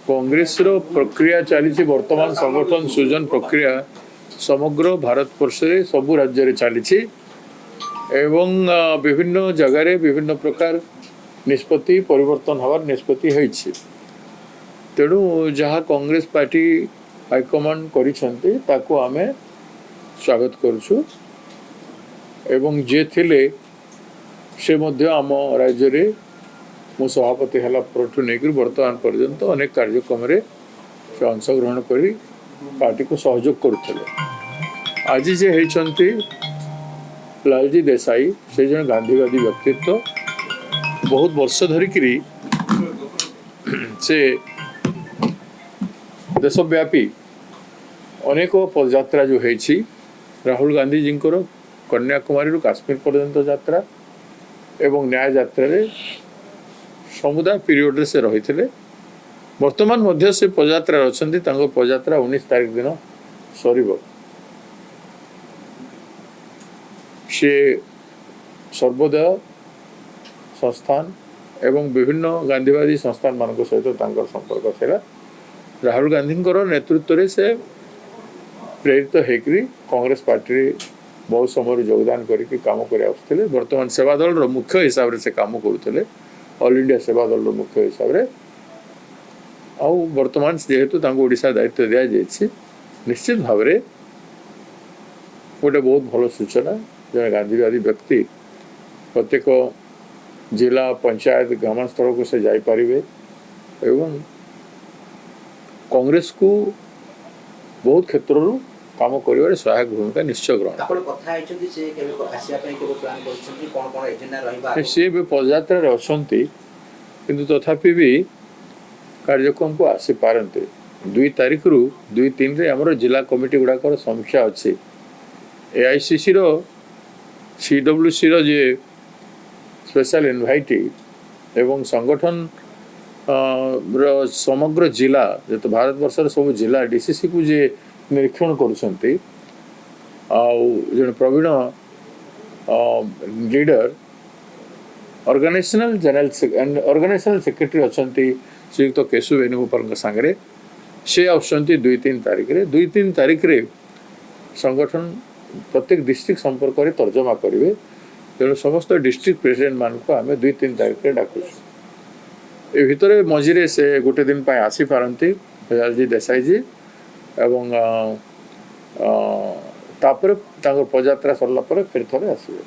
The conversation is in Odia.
କଂଗ୍ରେସର ପ୍ରକ୍ରିୟା ଚାଲିଛି। ବର୍ତ୍ତମାନ ସଂଗଠନ ସୃଜନ ପ୍ରକ୍ରିୟା ସମଗ୍ର ଭାରତବର୍ଷରେ ସବୁ ରାଜ୍ୟରେ ଚାଲିଛି ଏବଂ ବିଭିନ୍ନ ଜାଗାରେ ବିଭିନ୍ନ ପ୍ରକାର ନିଷ୍ପତ୍ତି ପରିବର୍ତ୍ତନ ହେବାର ନିଷ୍ପତ୍ତି ହୋଇଛି। ତେଣୁ ଯାହା କଂଗ୍ରେସ ପାର୍ଟି ହାଇକମାଣ୍ଡ କରିଛନ୍ତି, ତାକୁ ଆମେ ସ୍ୱାଗତ କରୁଛୁ ଏବଂ ଯିଏ ଥିଲେ ସେ ମଧ୍ୟ ଆମ ରାଜ୍ୟରେ ମୁଁ ସଭାପତି ହେଲା ପରଠୁ ନେଇକରି ବର୍ତ୍ତମାନ ପର୍ଯ୍ୟନ୍ତ ଅନେକ କାର୍ଯ୍ୟକ୍ରମରେ ସେ ଅଂଶଗ୍ରହଣ କରି ପାର୍ଟିକୁ ସହଯୋଗ କରୁଥିଲେ। ଆଜି ଯେ ହେଇଛନ୍ତି ଲାଲଜୀ ଦେଶାଇ, ସେ ଜଣେ ଗାନ୍ଧୀବାଦୀ ବ୍ୟକ୍ତିତ୍ୱ। ବହୁତ ବର୍ଷ ଧରିକିରି ସେ ଦେଶବ୍ୟାପୀ ଅନେକ ପଦଯାତ୍ରା ଯେଉଁ ହେଇଛି, ରାହୁଲ ଗାନ୍ଧୀଜୀଙ୍କର କନ୍ୟାକୁମାରୀରୁ କାଶ୍ମୀର ପର୍ଯ୍ୟନ୍ତ ଯାତ୍ରା ଏବଂ ନ୍ୟାୟ ଯାତ୍ରାରେ ସମୁଦାୟ ପିରିୟଡ଼ରେ ସେ ରହିଥିଲେ। ବର୍ତ୍ତମାନ ମଧ୍ୟ ସେ ପଦଯାତ୍ରାରେ ଅଛନ୍ତି। ତାଙ୍କ ପଦଯାତ୍ରା 19 ତାରିଖ ଦିନ ସରିବ। ସେ ସର୍ବୋଦୟ ସଂସ୍ଥାନ ଏବଂ ବିଭିନ୍ନ ଗାନ୍ଧୀବାଦୀ ସଂସ୍ଥାନମାନଙ୍କ ସହିତ ତାଙ୍କର ସମ୍ପର୍କ ଥିଲା। ରାହୁଲ ଗାନ୍ଧୀଙ୍କର ନେତୃତ୍ୱରେ ସେ ପ୍ରେରିତ ହେଇକରି କଂଗ୍ରେସ ପାର୍ଟିରେ ବହୁତ ସମୟରୁ ଯୋଗଦାନ କରିକି କାମ କରି ଆସୁଥିଲେ। ବର୍ତ୍ତମାନ ସେବା ଦଳର ମୁଖ୍ୟ ହିସାବରେ ସେ କାମ କରୁଥିଲେ, ଅଲ୍ ଇଣ୍ଡିଆ ସେବା ଦଳର ମୁଖ୍ୟ ହିସାବରେ। ଆଉ ବର୍ତ୍ତମାନ ଯେହେତୁ ତାଙ୍କୁ ଓଡ଼ିଶା ଦାୟିତ୍ୱ ଦିଆଯାଇଛି, ନିଶ୍ଚିତ ଭାବରେ ଗୋଟେ ବହୁତ ଭଲ ସୂଚନା। ଜଣେ ଗାନ୍ଧୀବାଦୀ ବ୍ୟକ୍ତି ପ୍ରତ୍ୟେକ ଜିଲ୍ଲା, ପଞ୍ଚାୟତ, ଗ୍ରାମାଞ୍ଚଳକୁ ସେ ଯାଇପାରିବେ ଏବଂ କଂଗ୍ରେସକୁ ବହୁତ କ୍ଷେତ୍ରରୁ କାମ କରିବାରେ ସହାୟକ ଭୂମିକା ନିଶ୍ଚୟ ଗ୍ରହଣ ଆପଣ କଥା ହେଇଛନ୍ତି, ସେ କେବେ ଆସିବା ପାଇଁ କେବେ ପ୍ଲାନ୍ କରିଛନ୍ତି, କ'ଣ କ'ଣ ଏଜେଣ୍ଡା ରହିବ ଆଗକୁ? ସିଏ ଏବେ ପଦଯାତ୍ରାରେ ଅଛନ୍ତି, କିନ୍ତୁ ତଥାପି ବି କାର୍ଯ୍ୟକ୍ରମକୁ ଆସିପାରନ୍ତି। 2 ତାରିଖରୁ 2-3ରେ ଆମର ଜିଲ୍ଲା କମିଟି ଗୁଡ଼ାକର ସମୀକ୍ଷା ଅଛି। ଏଆଇସିସିର ସିଡବ୍ଲ୍ୟୁସିର ଯିଏ ସ୍ପେଶାଲ ଇନଭାଇଟି ଏବଂ ସଂଗଠନ ର ସମଗ୍ର ଜିଲ୍ଲା, ଯେତେ ଭାରତବର୍ଷର ସବୁ ଜିଲ୍ଲା ଡିସିସିକୁ ଯିଏ ନିରୀକ୍ଷଣ କରୁଛନ୍ତି ଆଉ ଜଣେ ପ୍ରବୀଣ leader, organisational general organisational secretary ଅଛନ୍ତି ଶ୍ରୀଯୁକ୍ତ କେଶୁ ବେଣୁଗୋପାଳଙ୍କ ସାଙ୍ଗରେ ସେ ଆସୁଛନ୍ତି 2-3 ତାରିଖରେ। 2-3 ତାରିଖରେ ସଂଗଠନ ପ୍ରତ୍ୟେକ ଡିଷ୍ଟ୍ରିକ୍ଟ ସମ୍ପର୍କରେ ତର୍ଜମା କରିବେ। ତେଣୁ ସମସ୍ତ ଡିଷ୍ଟ୍ରିକ୍ଟ ପ୍ରେସିଡେଣ୍ଟମାନଙ୍କୁ ଆମେ 2-3 ତାରିଖରେ ଡାକୁଛୁ। ଏ ଭିତରେ ମଝିରେ ସେ ଗୋଟେ ଦିନ ପାଇଁ ଆସିପାରନ୍ତି ଲାଲଜୀ ଦେଶାଇଜୀ ଏବଂ ତାପରେ ତାଙ୍କର ପଦଯାତ୍ରା ସରିଲା ପରେ ଫେର ଥରେ ଆସିବେ।